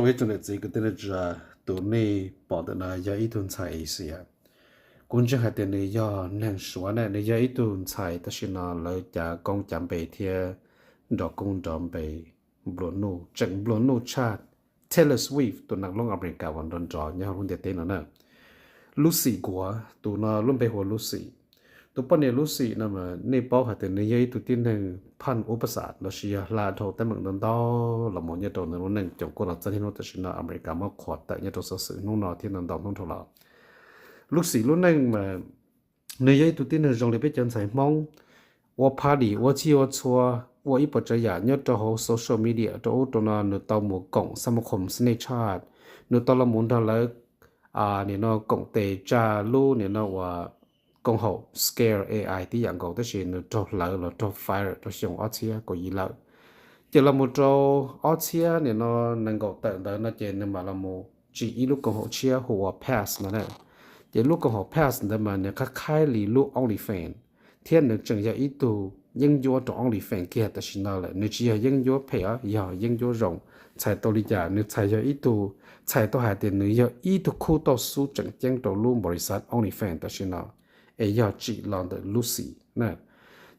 Ib tsoom niam txiv kwv tij neej tsa, tus nej pom ntawm no yog ib tug ntxhais Asia. Kuv ntseeg hais tias nws yog neeg Suav na, nws yog ib tug ntxhais tam sim no lawv cav koob cav npe thiab nrov koob nrov npe, nplua nuj, tseem nplua nuj tshaj Taylor Swift tus neeg loob America uas nrov nrov nyob hauv lub ntiaj teb no na. Lucy Guo, tus no lub npe hu ua Lucy. Tus poj niam Lucy no mas nej paub hais tias nws yog ib tug tib neeg phaj ua paj xam lossis yog hla dhau teeb meem ntau ntau los mus nyob rau nws lub neej coom kuj los txog niaj hnub tam sim no America muab qhuas tawm nyob rau xov xwm hnub no thiab ntau ntau hnub dhau los. Lucy lub neej mas nws yog ib tug tib neeg zoo li peb cov ntxhais Hmoob, ua party, ua txhij ua txhua, ua ib puas tsav yam nyob rau hauv social media rau ub rau no. Nws tau mus koom xa mus khoom Snapchat, nws tau los mus nrog lawv nim no koom tes tsa lub nim no uas koom haum Scale A I tib yam nkaus, tab sis nws raug hlawv los raug fire rau xyoo ob txhiab kaum yim lawm. Ces los mus rau ob txhiab nim no nees nkaum tawm ntawd no ces nws mam los mus tsim ib lub koom haum tshiab hu ua Pass no na. Ces lub koom haum Pass ntawd mas nws qab qhaib li lub OnlyFans, thiab nws tseem yog ib tug yeeb ncuab rau OnlyFans kiag tam sim no lawm. Nws tsis yog yeeb ncuab phem os, yog yeeb ncuab zoo. Txhais tau li cas? Nws txhais yog ib tug, txhais tau hais tias nws yog ib tug khub tauj xub tseem ceeb rau lub npaus lis xav OnlyFans tam sim no, es yog tsim los ntawm Lucy na.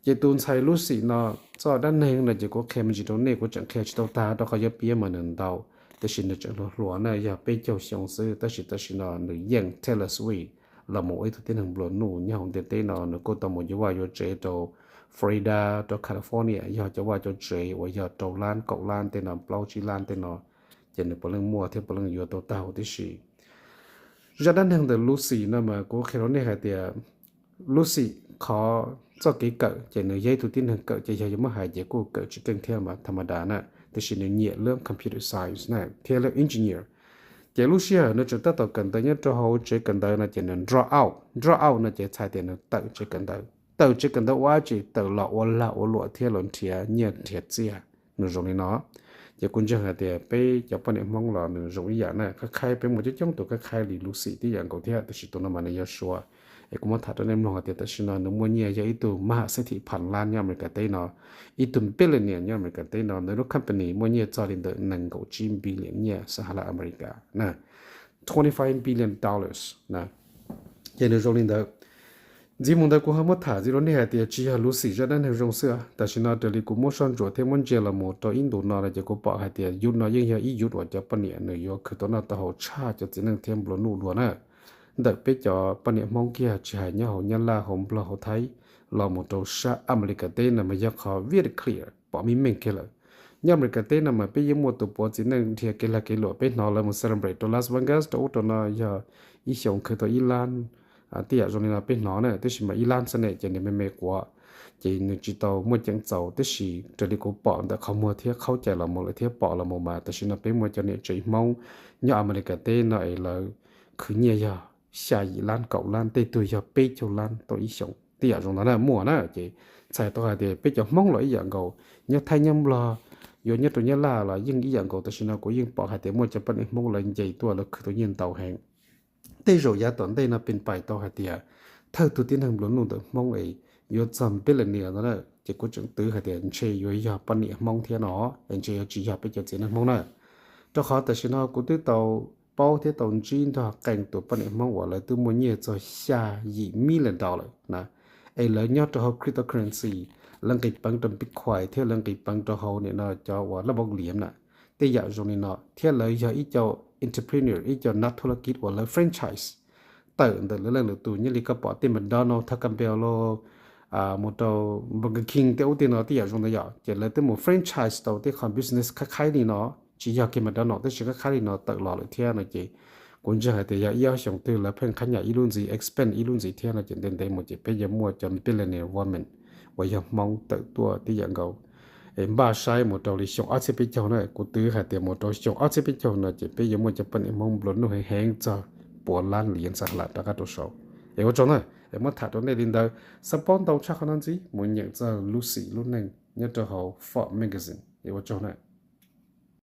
Ces tus ntxhais Lucy no txoj dab neeg no ces kuv qhia me ntsis rau nej, kuv tseem qhia tsis tau tag rau qhov yuav piav mas nws ntau, tab sis nws tseem hluas hluas na, yog peb caug xyoo xwb, tab sis tam sim no nws yeej Taylor Swift los mus ua ib tug tib neeg nplua nuj nyob hauv ntiaj teb no. Nws kuj tau mus yuav vaj yuav tsev rau Florida, rau California, yog cov vaj cov tsev uas yog rau lab kaum lab tej no, plaub tsib lab tej no, ces nws puav leej muaj thiab puav leej yuav tau tag huv tib si. Zaj dab neeg ntawm Lucy no mas kuv qhia rau nej hais tias Lucy qhov txoj kev kawm ces nws yog ib tug tib neeg kawm ces yog yuav muab hais ces kuj kawm tsis keej thiab mas tha ma da na, tiam sis nws nyiam lub computer science na thiab lub engineer. Ces lub sij hawm nws tseem tab tom kawm ntawv nyob rau hauv tsev kawm ntawv no ces nws drop out. Drop out no ces txhais tias nws tawm tsev kawm ntawv. Tawm tsev kawm ntawv ua dab tsi? Tawm los ua lag ua luam thiab los nrhiav nyiaj nrhiav txiaj. Nws zoo li no. Ces kuv ntseeg hais tias peb cov poj niam Hmoob los nws zoo ib yam na, qab qhaib, peb muaj coob coob tus qab qhaib li Lucy tib yam nkaus thiab, tiam sis tus no mas nws yog Suav. Es kuv muab tham rau nej mloog hais tias tam sim no nws muaj nyiaj yog ib tug maj xam xej thim pham lab nyob Amelikas teb no, ib tug billionaire nyob Amelikas teb no. Nws lub company muaj nyiaj txog li ntawm nees nkaum tsib billion nyiaj Xas Has Las Amelikas na, twenty five billion dollars na. Ces nws zoo li ntawd. Ntxiv mus ntawd kuv ho muab tham ntxiv rau nej hais tias tsis yog Lucy zaj dab neeg zoo xwb. Tam sim no raws li kuv muab soj ntsuam thiab muab ntsia los mus rau ib ntus no no ces kuv pom hais tias yus no yeej yog ib yus uas cov poj niam nws yuav khwv tau noj tau haus tshaj cov txiv neej thiab nplua nuj dua na. Ntawm peb cov poj niam Hmoob kiag tsis hais nyob hauv Nyab Laj, hauv Nplog, hauv Thaib, los mus rau sab Amelikas teb no mas yog qhov very clear pom meej meej kiag lawm. Nyob Amelikas teb no mas peb yeej muaj tus puav txiv neej nrhiav kev lag kev luam, peb hnov lawv mus celebrate rau Las Vegas rau ub rau no yog ib xyoos khwv tau ib lab, tej yam zoo li no peb hnov na, tab sis mas ib lab xwb ne ces nws me me quav, ces nws tsis tau muaj ceev txaus. Tab sis raws li kuv pom ntawm qhov muag thiab qhaub cai los mus lawm thiab pom los mus mas tam sim no peb muaj cov niam tsev Hmoob nyob Amelikas teb no es lawv khwv nyiaj yog xya yim lab kaum lab, tej tug yog peb caug lab tau ib xyoos, tej yam zoo no na muaj na. Ces txhais tau hais tias peb cov Hmoob los ib yam nkaus, nyob Thaib nyob Nplog, yuav nyob rau Nyab Laj los yeej ib yam nkaus. Tam sim no kuv yeej pom hais tias muaj cov poj niam Hmoob lawv nce tuaj lawv khwv tau nyiaj ntau heev. Tej zaum yav tom ntej no pes pais tau hais tias thawj tug tib neeg nplua nuj ntawm Hmoob es yuav txog billionaire no na, ces kuv tseem twv hais tias ntshe yuav yog poj niam Hmoob thiab no, es ntshe yuav tsis yog peb cov txiv neej Hmoob na. Rau qhov tam sim no kuv twb tau paub thiab tau ntsib nrog qee tus poj niam Hmoob uas lawv twb muaj nyiaj txog xya yim million dollar na, es lawv nyob rau hauv cryptocurrency, lawv nqis peev rau Bitcoin thiab lawv nqis peev rau hauv nim no cov uas laj npoo liav na, tej yam zoo li no, thiab lawv yog ib co entrepreneur, ib co nab thub laj kij uas lawv franchise tawm ntawm lawv leej lwm tus, nyob li koj pom tej McDonald, Taco Bell los mus rau Burger King tej ub tej no, tej yam zoo ntawd yom. Ces lawv twb mus franchise tau tej qhov business qab qhaib li no, tsis yog kiag McDonald tab sis qab qhaib li no tawm los lawm thiab no ces kuv ntseeg hais tias yog ib ob xyoos twg lawv pheej qhab nyam ib lub ntxiv, expand ib lub ntxiv thiab no ces ntev ntev mus ces peb yuav muaj cov billionaire woman uas yog Hmoob tawm tuaj tib yam nkaus. Es npaj saib mus rau li xyoo ob txhiab peb caug na, kuv twv hais tias mus rau xyoo ob txhiab peb caug no ces peb yuav muaj cov poj niam Hmoob nplua nuj heev heev txog puas lab liav Xas Has Las rov qab rau saud. Es ua tsaug na, es muab tham rau nej li ntawd. Xav paub ntau tshaj qhov no ntxiv mus nyeem txog Lucy lub neej nyob rau hauv Forbes Magazine. Es ua tsaug na.